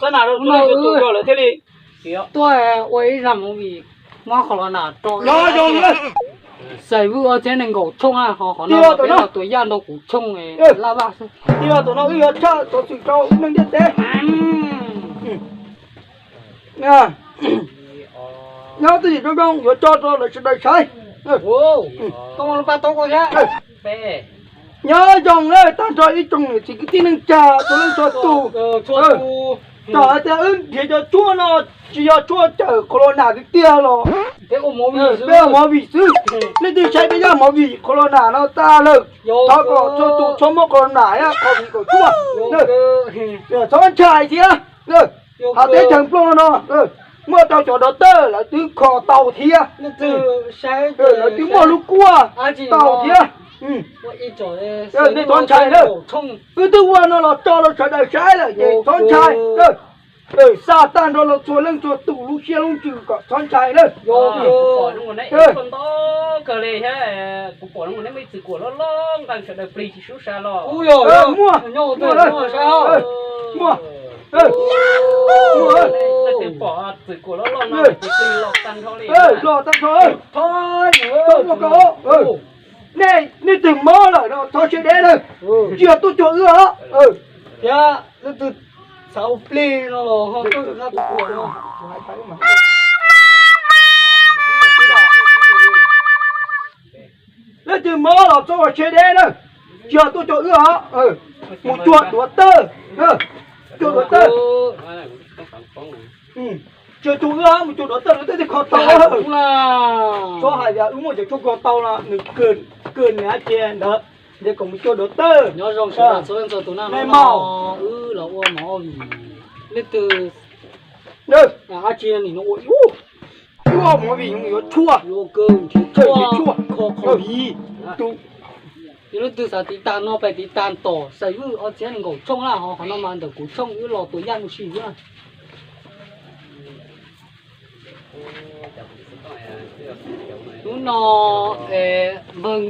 Hnub no wb tuaj ua ib zaj movie mob qhov los nas rau Xais Vwj ob txhiab nees nkaum tshooj na, ho qhov no peb los tua yaj ntau kuv tshooj laj vaj xwb. Tig los tom no wb yuav tshaj xov xwm rau neeg ntiaj teb. Nyob twj ywm zoo zoo yuav tso rau lawv sawv daws saib. Nyob zoo na tag nrho ib tsoom niam txiv kwv tij neej tsa txhua leej txhua tus. Txawm hais tias wb nrhiav cov tshuaj no tsis yog tshuaj cawm corona tiag tiag los peb ua movie xwb. Leej twg saib peb zaj movie corona no tas lawm, thov kom txhua tus txhob mob corona thiab covid kaum cuaj. Txhob ntshai thiab. Hauv teb chaws Nplog no muaj tau cov doctor lawv twb kho tau thiab. Lawv twb muaj lub kuaj tau thiab. Nej txhob ntshai na. Wb twb ua no los tso rau sawv daws saib lawm ces txhob ntshai. Xa tag nrho los txhua leej txhua tus lub siab lub ntsws kom txhob ntshai na. Muaj, muaj, muaj, los tag nrho. Nej, nej twg mob lawm no thov siab deb na. Tsis yog tuaj cuag wb os. Thiab leej twg xav ua plig no los ho tuaj tus qab tus puas no. Leej twg mob los txhob ua siab deb na. Tsis yog tuaj cuag wb os. Mus cuag duav tawj, cuag duav tawj. Tsis yog cuag wb os, mus cuag duav tawj, duav tawj thiaj kho tau. Txhob hais tias wb muaj cov tshuaj kho tau no nws kawg nws dab tsi ntawd, ntiav kom mus cuag duav tawj. Nyob zoo sawv daws txhua leej txhua tus na, hnub no wb los ua movie, leej twg dab tsi nim no ua ib ua movie yuav tshuaj, nrhiav tshuaj kho covid. Yog leej twg xav tiv tas no pab tiv tas tom Xais Vwj ob txhiab nees nkaum tshooj na, ho qhov no mas ntawm kuv tshooj wb los tua yaj mus sim xwb na. Hnub no npawg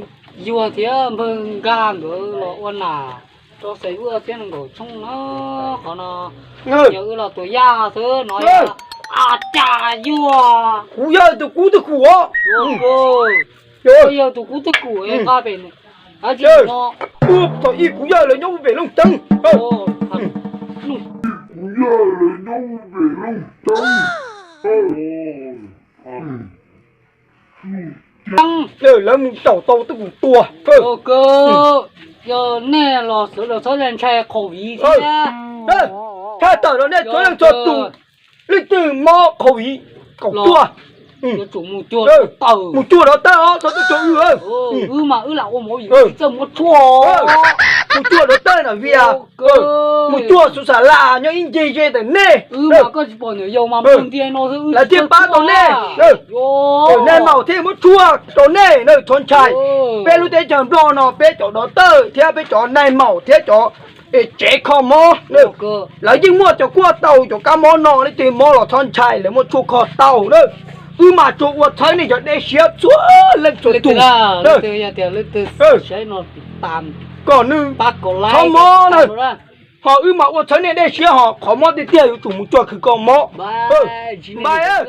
Yuag thiab npawg Nkaj nkawd los ua nam rau Xais Vwj ob txhiab nees nkaum tshooj na, qhov no yog wb los tua yaj xwb no. A cas Yuag, kuv yog tus kub twj kum os. Yog tus kub twj kum nqa pem dab tsi no. Thaum ub kuv yawg lawv nyob pem Looj Ceeb. Kuv yawg lawv nyob pem Looj Ceeb. Lawv mus caum tau twj kum tua. Yog nej los sawv daws txhob ntshai covid thiab. Tshaj tawm los nej txhua leej txhua tus, leej twg mob covid kaum cuaj, mus cuag duav tawj os, txhob tuaj cuag wb. Wb mas wb lam ua movie tsis txawj muab tshuaj. Mus cuag duav tawj na Vias, mus cuag Xus Xas Las nyob ib ncig ze ntawm nej. Wb mas koj tsis pom niam yau mas mus ntiag no xwb, lawv thiaj pab tau nej. Nais maum thiaj muab tshuaj rau nej na, txhob ntshai. Peb lub teb chaws Nplog no peb cov duav tawj thiab peb cov nais maum thiab cov tsev kho mob, lawv yeej muaj cov kuaj tau cov kab mob no, leej twg mob los txhob ntshai, lawv muaj tshuaj kho tau na. Wb mas tsuas ua txhawb nej cov dej siab txhua leej txhua tus. Kom nws txhob mob na. Ho wb mas ua txhawb nej dej siab, ho qhov mob tiag tiag yuav tsum mus cuag khwv kho mob. Npais.